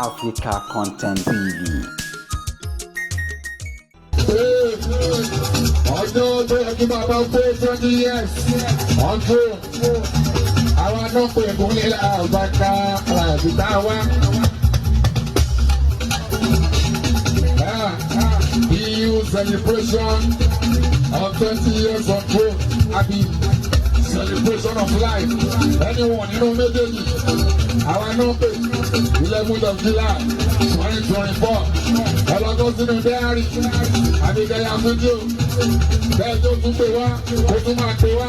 Africa Content TV. Ọjọ́ tó yẹ kí bàbá pé 20 years ọdún àwọn anọ́pọ̀ ìkúnlẹ̀ àbáká àbíká wá. EU celebration of 20 years on throne àbí celebration of life, anyone nínú méjèèjì, àwọn anọ́pọ̀ 11th of July 2024, ọlọ́gọ́ sínú diary àbíkẹ́yà fídíò bẹ́ẹ̀ tó tún pè wá, kó tún máa pè wá,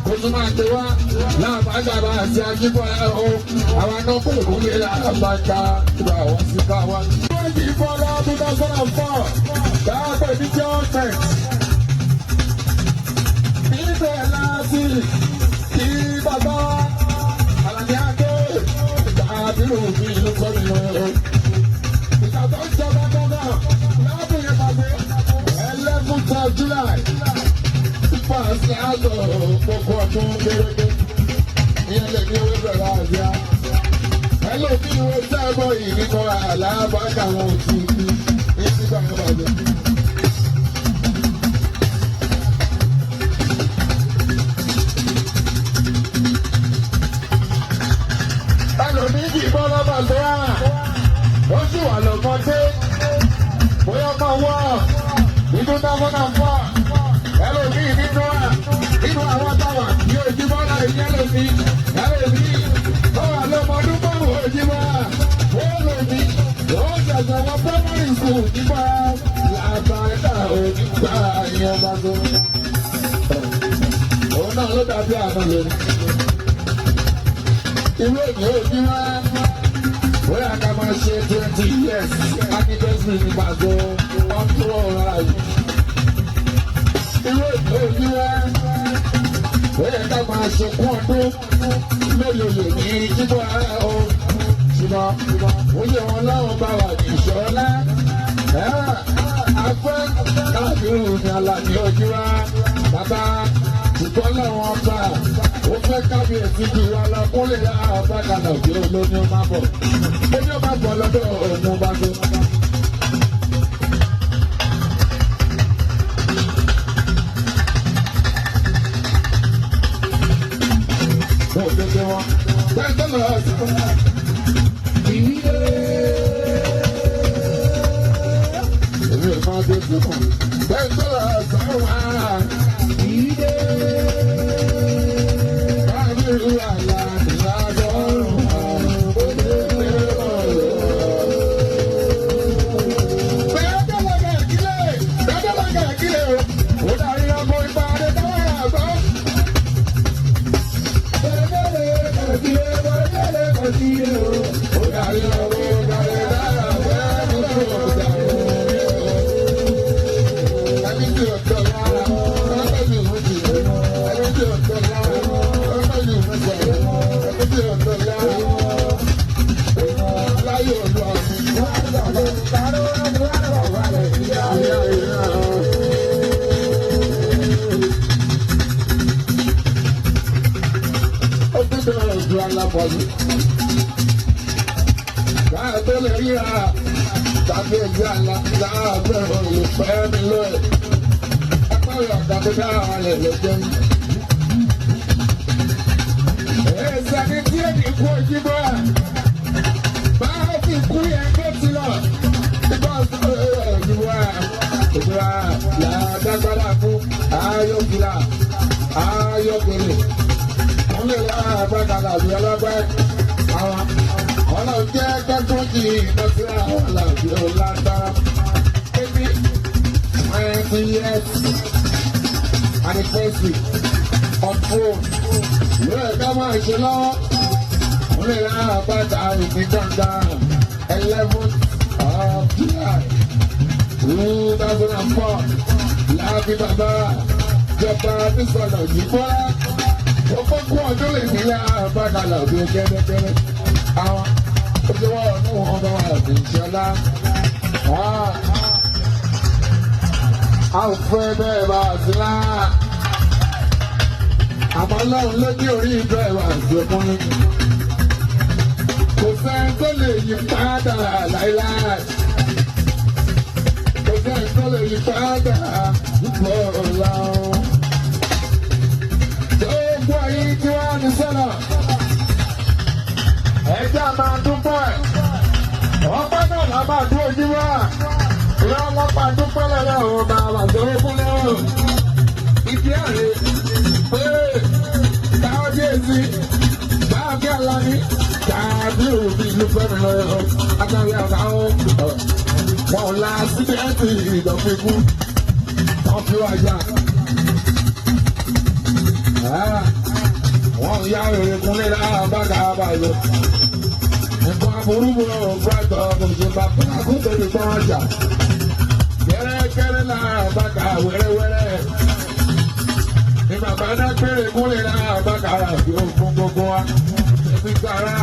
kó tún máa pè wá láàbàjàbà àti ajíbọ̀lá o. Àwọn náà kò kún lè àbájá ìgbà wọn sí ká wá. 24 2004 dáàbò ní jọ́ọ̀tẹ̀t níbẹ̀ láti kí bàbá Àlàní Adé àbírò mi ló sọ mi lọ. Ìgbà tó ń jọba gbọ́ngàn láàbù yẹn pàṣẹ 11th of July pàṣẹ àgọ́ gbogbo ọdún kéréje ìyẹn lè ní owó bẹ̀rẹ̀ àbíá. Ẹlòmíì wo sẹ́gbọ̀ yìí nínú àlàbàkà wọn ò tí ní sígbà yẹn bàjẹ́. Ẹlòmíì kì í bọ́ lọ́bà tó wà, ó sì wà lọ́mọdé, bóyá ọmọ wọ́ nínú 2004. Ẹlòmíì nínú à nínú àwọn táwà ní ojúmọ́ láì ní ẹlòmíì ó wà lọ́mọdún 5 ojúmọ́ ẹlòmíì ó ṣẹ̀ṣẹ̀ wọ primary school nípa làbàdà onígbà yẹn bá tó. Òun náà ló dàbí àná lónìí. Irú èyí ojúmọ́ bóyá ká máa ṣe 20 years anniversary nípa tó wọ́n tó ọ̀rọ̀ àyè. Irú ètò ìdíwẹ́ bóyá ká máa ṣe kún ọdún mélòó lè ní jíbọ̀ ara o, ṣùgbọ́n ó yẹ wọn láwọn bá wà ní ìṣọ́lá afẹ́ káàkiri ní Alani ojú wa bàbá, ṣùgbọ́n láwọn bá ó fẹ́ kábíyèsí ju wa lọ kúnlẹ̀ àbákalà òbí olóní ó máa bọ̀, ó ní ó máa bọ̀ lọ́dọ̀ òun bá tó. Mo dédé wọn. Bẹ́ẹ̀ tó lọ sí fún wa. Ìwé. Èmi ò máa dé sí fún. Bẹ́ẹ̀ tó lọ sí fún wa. Ìwé. Báyìí àlà ìlàdọ́rùn ó dé pé ọ̀rọ̀. Bẹ́ẹ̀ tó lọ kẹ̀kílẹ̀. Bẹ́ẹ̀ tó lọ kẹ̀kílẹ̀ o. Ó darí ọkọ̀ ìpàdé táwọn àgbọ̀. Ó tún bẹ̀rẹ̀ ojú alábọ̀lù. Káà tó lè ríra tàbí ẹgbẹ́ àlá láàbẹ̀ olùfẹ́ mi lóye. Apáyọ̀ ọ̀gá tó dára rẹ̀ ló jẹ́. Èsì ẹni tí èmi kú ojú bọ́ ẹ̀. Bá a ti kú yẹn tó ti lọ. Ìgbà òjúwà òjúwà làdágbára fún ayọ̀kìlà ayọ̀kìlì. Wọ́n lè wá àbákalà àbí ọlọ́gbẹ́. Àwọn ọlọ́run jẹ́ kẹ́kọ̀ọ́ kì í lọ sí àwọn àlàbí ọ̀làdára. Maybe 20 years anniversary of phone. Ìwé ẹ̀ka máa ṣe lọ́wọ́. Wọ́n lè rà àbáta òfin gbọ̀ngàn 11th of July 2004. Láàbí bàbá jọba nísọ̀nà yìí bọ́lá. Ó fọ́kún ọdún lè nílẹ̀ àbákalà òbí kẹ́lẹ́kẹ́lẹ́. Àwọn ojúwọ́ ọdún wọn bá wà ní ìṣọlá. A ò fẹ́ bẹ́ẹ̀ bá a sí lá. Àmọ́ Ọlọ́run ló ní orí bẹ́ẹ̀ bá a sí fún mi. Kò sẹ́ni tó lè lè yí padà láíláí. Kò sẹ́ni tó lè yí padà ipò ọ̀la o. Gbogbo ẹ̀yin tí wọ́n ní sọ́nà. Ẹja máa dúpẹ́. Ọpẹ́ náà la máa dúró yí wá. Ìyá ọlọ́pàá dúpẹ́ lọ́wọ́ ò máa wà sórí kúnlẹ̀ o. Ìdí àrè pé káwọ́díèsí báàgì alámi tàbí òbí ìlú fẹ́mi lọ́yọ̀ adarí àbáwọ̀ wọn ò la síbẹ̀ẹ́tì ìdọ̀fínkù wọn fi wá yá. Wọ́n yá èrè kúnlẹ̀ lára bàgà àbàyọ. Nǹkan aburú bọ̀ ọ̀gbàgbọ́ ọ̀gbìn bàbá àkókò ìgbọ́n ọjà. Kẹ́rẹ́kẹ́rẹ́ lára bàgà wẹ́rẹ́wẹ́rẹ́. Ní bàbá dágbére kúnlẹ̀ lára bàgà àbí òfin gbogbo wa. Ẹbí gbàrà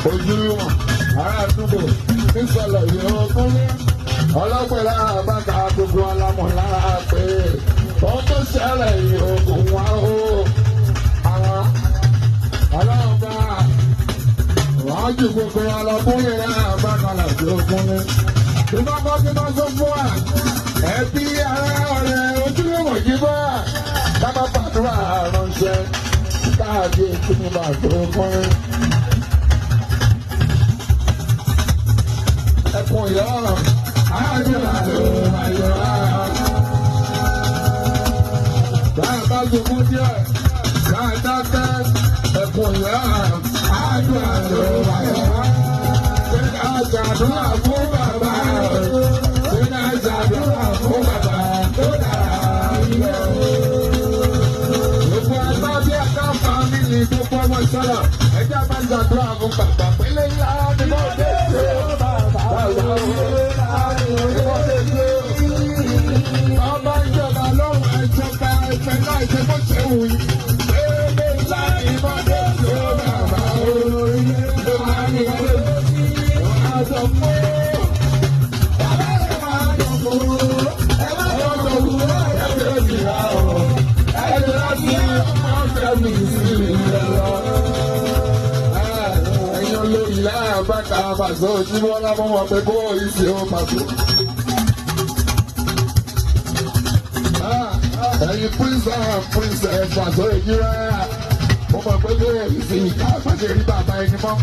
ojúlùmọ̀ ará àdúgbò nísọ̀lọ̀ yóò kúnlẹ̀. Ọlọ́pẹ̀ lára bàgà gbogbo alámọ̀ lára pé ohun tó ṣẹlẹ̀ yóò kún wá o. Àwọn ọlọ́ọ̀bá wọ́n ju gbogbo ọlọ́kùnrin náà bá kalẹ̀ sí okùnrin. Ìbá kọ́ kí wọ́n sọ fún wa, ẹbí ara ọ̀rẹ́ ojúlówó yìí bá dábàá pàdúrà ránṣẹ́ káàdì tí mo bá tó okùnrin. Ẹkùn ìyá àdúrà ló máa yọ á. Bá a bá sunkún díẹ̀, bá a dákẹ́ ẹkùn ìyá àdúrà ló máa yọ á. Ṣé ká ṣàdúrà fún bàbá? Ṣé ká ṣàdúrà fún bàbá tó dára ilé o? Gbogbo àgbà bí ẹ̀ka fámìlì tó pọ̀ mọ́ sọ́lọ̀. Ẹjẹ́ bá ṣàdúrà fún bàbá pélé ńlá ni mo dé sí o. Bàbá o, ni mo dé sí o. Bàbá ìjọba lọ́rùn ẹ̀jọba ẹ̀fẹ̀ náà ṣe bó ṣe wù yín. Pélé ńlá ni mo dé sí o bàbá o. Ló máa ní ilé aṣọ fún. Bàbá ẹ̀ máa dùn fún. Ẹ má dùn fún. Ẹ bẹ̀rẹ̀ sí ra o. Ẹ jọra sí ọ̀fẹ́ mi sí ìrẹ̀ lọ. Ẹ̀yin olórí láàbàkà àbàṣọ ojúmọ́ lábọ́ wọn pé kó ìṣe ó pàṣẹ. Ẹ̀yin prince and princess pàṣẹ ìjírá. Mo mọ̀ pé kó ìṣe ìka àpàṣẹ rí bàbá ẹni mọ́.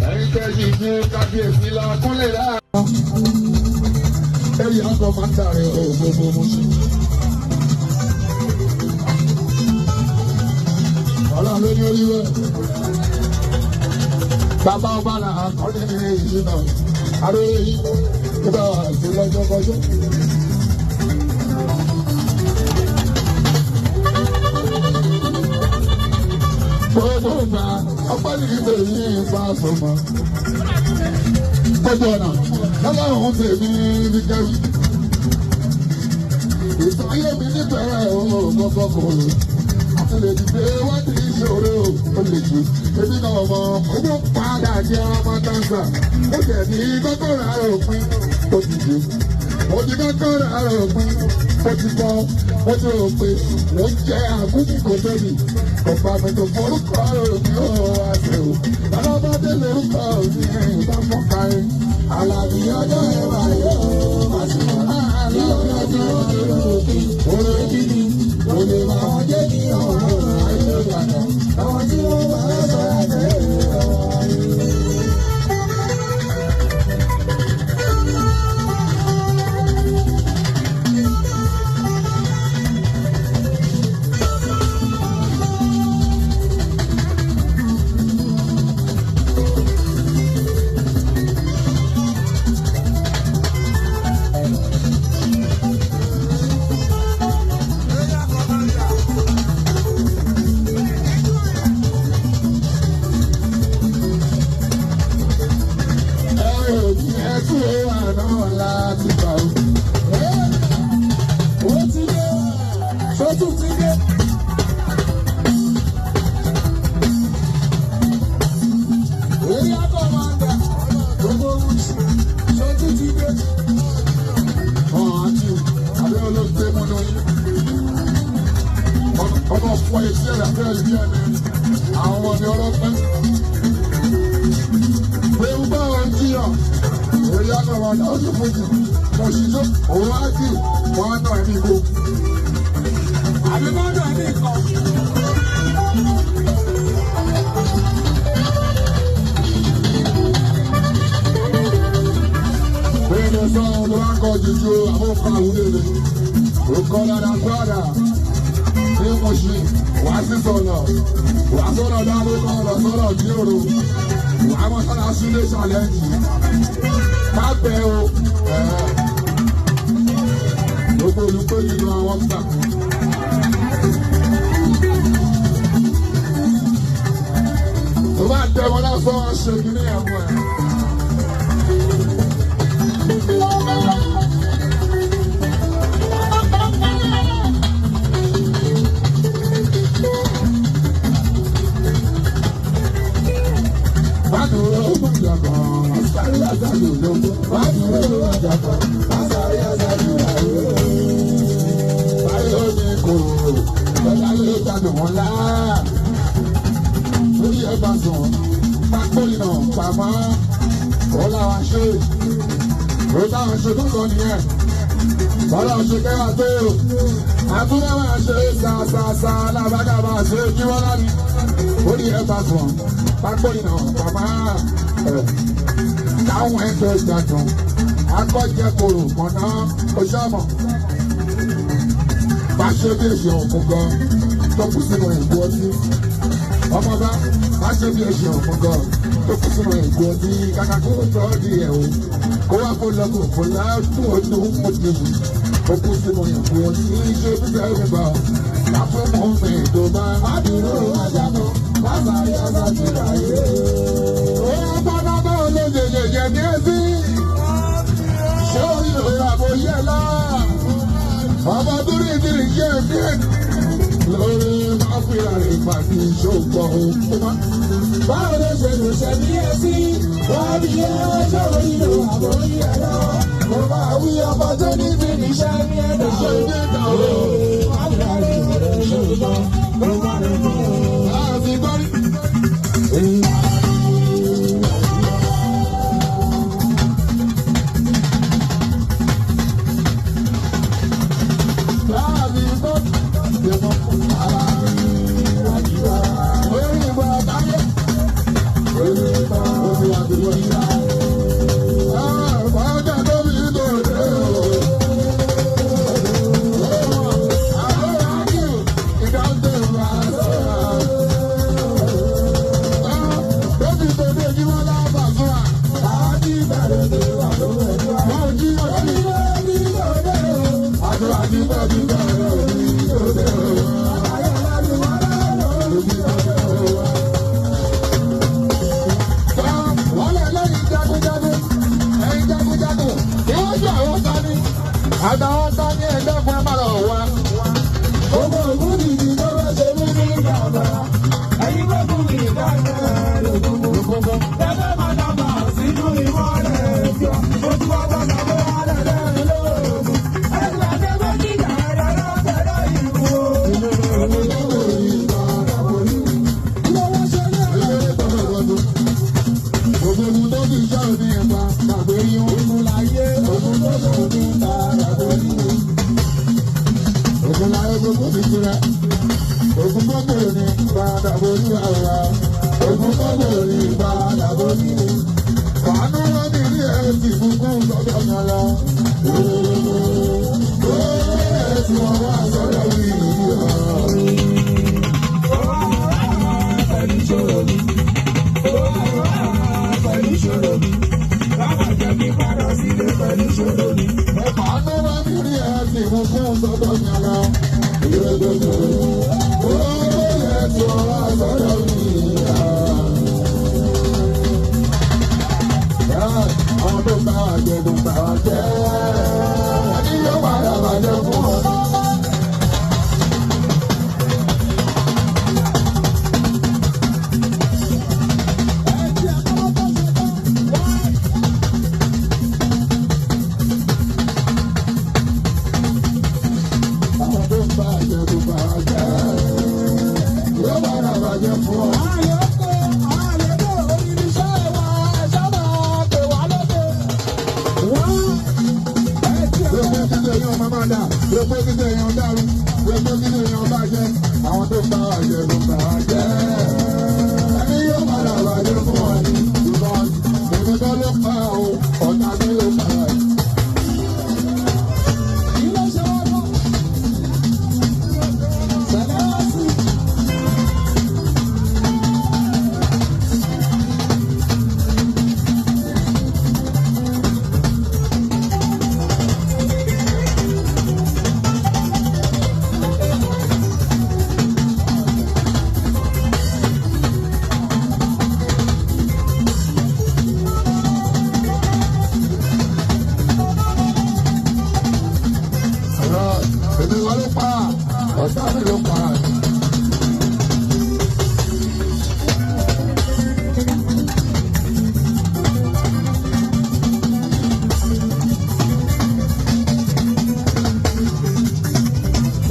Ẹ̀yin tẹ́jú ní kábíyèsí lọ kúnlẹ̀ láàárọ̀. Ẹ̀yin ọkọ̀ máa ń dàrí gbogbo mo ṣe. Ọlọ́run ló ní orí rẹ̀. Bàbá ọba là á kọ́ ní ìlú náà. Aróyé yìí nígbà wà sí lọ́jọ́ kọjọ́. Gbogbo ìgbà ọpẹ́ ní tèmi bá sọmọ. Gbogbo ọ̀nà lọ́lọ́run tèmi ní kẹ́rù. Ìtàn ayé mi níbẹ̀rẹ̀ o kọ́kọ́ kò lò. Àti lè dìde wọ́n ti ṣòro o lè jù. Èmi náà mọ owó padà jẹ́ ọmọ táǹsà. Ó jẹ̀ ní kọ́kọ́rọ́ àrò òpin ó ti jù. Mo ti kọ́kọ́rọ́ àrò òpin ó ti bọ́. Ó ti rò pé mo ń jẹ́ àkúkú kò tóbi. Ọ̀pá mi tó forúkọ mi ò wá sí o. Ọlọ́mọdé lórúkọ mi bá fọ́ka ẹ̀. Àlàbí ọjọ́ ẹ̀wà yóò máa ṣe wọ́n. Àlàbí ọjọ́ ẹ̀wà yóò ni olè máa jẹ́ ní ọ̀rọ̀ ayé ìlànà. Àwọn tí wọ́n bá sọ àtẹ̀ ọ̀rọ̀. díẹ̀ ni àwọn ọmọ mi ọlọ́pẹ́. Pé ń bá wọn jiyàn, èyí á náà wọn ó fún jù. Mo ṣiṣẹ́ òun á kì wọ́n á nà ẹni ìbò. Àbí mọ́tò ní nǹkan. Pé mo sọ ohun tó bá ń kọ jùjú àbókan àwúrẹ́ rẹ̀. Òkọ́ dáadáa kwara ní mo ṣe wà á sí sọ̀nà wà á sọ̀rọ̀ dáadé kan lọ sọ̀rọ̀ bí òru wà á mọ́sálá sílé ṣàlẹ́jì má bẹ́ o gbogbo olùkóyè ní àwọn gbà. Tó bá tẹ wọn lásán wọn ṣe kí ní ẹ̀fọ́ ẹ̀. Táwọn ẹgbẹ́ ìjàdùn akọ́jẹ́ kòrò mọ̀nà oṣọ́mọ̀ bá ṣe bí èsì òkun gan tó kù sínú ìgò ọtí ọmọba bá ṣe bí èsì òkun gan tó kù sínú ìgò ọtí kàkà kó tọ́ di ẹ̀ o kó wá kó lọ kó kó láàtú ọdún mọ́tò ó kù sínú ìgò ọtí ṣé bíbẹ́ mi bá láfún mọ́ mi tó bá má dúró àjàmọ́ má sáré àṣàjù ráyé. Ó bá bá bá olóyè ní ẹbí ṣé orí àbòyẹ lá ọmọ dúró ìdírí jẹ́ ẹbí lórí máfíà ìpàdé ìṣòpọ̀ òkú má. Báwo ló ṣe lè ṣe bí ẹ sí? Wọ́n bí ẹ ṣé orí àbòyẹ lọ. Mo máa wí ọmọ tó níbi níṣẹ́ ní ẹ̀dá. Ṣé ní ẹ̀dá o? Máfíà ìpàdé ìṣòpọ̀ ló máa ń bọ̀. Láti gbọ́rí. Àtàwọn tá ní ẹgbẹ́ fún ẹ má lọ wá. Ọmọ ògùn nìyí ló bá ṣe mí ní ìjàmbá. Ẹyin ló kún mi ìdáná lògùn. Tẹ́lẹ̀ máa dàgbà sínú ìmọ̀lẹ̀ ẹ̀fọ́. Ojú wa gbọ́dọ̀ bó wà lẹ́lẹ́ lóògùn. Ẹgbẹ́ akẹ́kọ̀ọ́ jíjà ẹ̀rọ lọ́fẹ̀ẹ́ ìlú. Ó yẹ tí wọ́n wá sọ́dọ̀ mi. bàjẹ́ fún ọ. Àlè oko, àlè bò, oníṣẹ́ wa, ẹ̀ṣọ́ máa pè wá lóde. Wọ́n ẹ̀ tí ẹ̀ Gbogbo títẹ̀ yẹn máa máa dà, gbogbo títẹ̀ yẹn dàrú, gbogbo títẹ̀ yẹn bàjẹ́, àwọn tó bá wa jẹ ló bá wa jẹ́. Ẹni yóò padà bàjẹ́ fún ọ ní ìbọn. Èmi kọ́ ló pa o, ọ̀tá mi ló pa ẹ̀. kí ló ṣe wá bọ̀? Sẹ̀lẹ̀ wá sí. Ọ̀rọ̀ èmi kọ́ ló pa, ọ̀tá mi ló pa.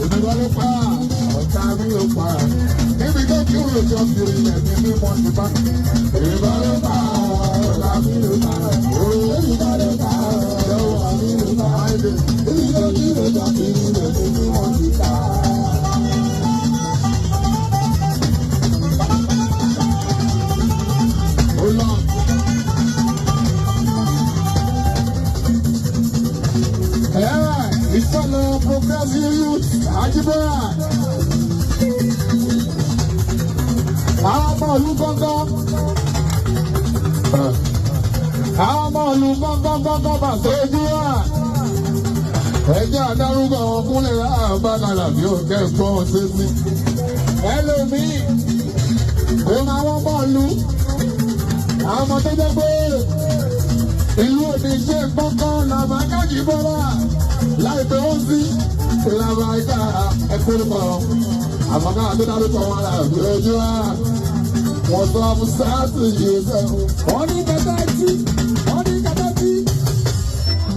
Èmi kọ́ ló pa, ọ̀tá mi ló pa. Níbi tó kí wúlò jọ kiri ẹ̀mí mímọ́ ti bá. Èmi kọ́ ló pa, ọ̀tá mi ló pa. Èmi kọ́ ló pa, ọ̀tá mi ló pa. Níbi tó kí wúlò jọ kiri ẹ̀mí mímọ́ ti bá. Ó lọ. Ìsọ̀lọ̀ Progressive Youth Ajibola. Àwọn ọmọ ìlú gángan. Àwọn ọmọ ìlú gángan gángan bàtẹ́ ojú wa. Ẹjẹ́ àdárúgbò àwọn kúnlẹ̀ àbákalà bí ó kẹ́kọ̀ọ́ ṣe sí. Ẹlòmíì kò máa wọ́n bọ́ọ̀lù. Àwọn ọmọ tó jẹ́ pé ìlú òde ṣe gbọ́ngàn làbákájì bọ́lá láìpẹ́ ó sí làbáká ẹ̀kúrúkọ àmọ́ká tó dárúkọ wọn làbí ojú wa wọ́n sọ fún sáàtì yìí sẹ́wọ̀n. Wọ́n ní kẹta ẹtí, wọ́n ní kẹta.